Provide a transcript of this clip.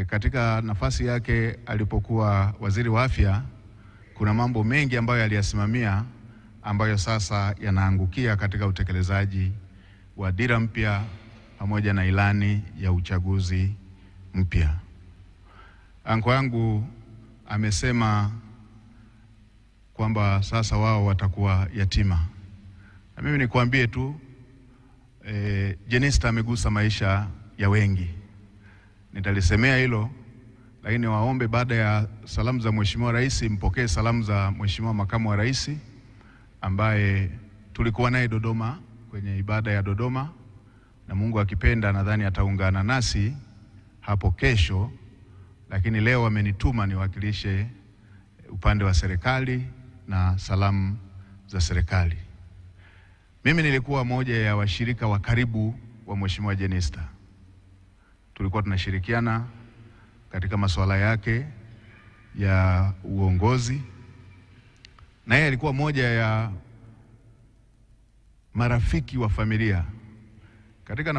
Katika nafasi yake alipokuwa waziri wa afya, kuna mambo mengi ambayo aliyasimamia ambayo sasa yanaangukia katika utekelezaji wa dira mpya pamoja na ilani ya uchaguzi mpya. Anko yangu amesema kwamba sasa wao watakuwa yatima. Na mimi nikuambie tu, Jenista amegusa maisha ya wengi. Nitalisemea hilo, lakini waombe baada ya salamu za Mheshimiwa Rais mpokee salamu za Mheshimiwa Makamu wa Rais ambaye tulikuwa naye Dodoma kwenye ibada ya Dodoma, na Mungu akipenda nadhani ataungana nasi hapo kesho, lakini leo amenituma niwakilishe upande wa serikali na salamu za serikali. Mimi nilikuwa moja ya washirika wa karibu wa Mheshimiwa Jenista. Tulikuwa tunashirikiana katika masuala yake ya uongozi, na yeye alikuwa moja ya marafiki wa familia katika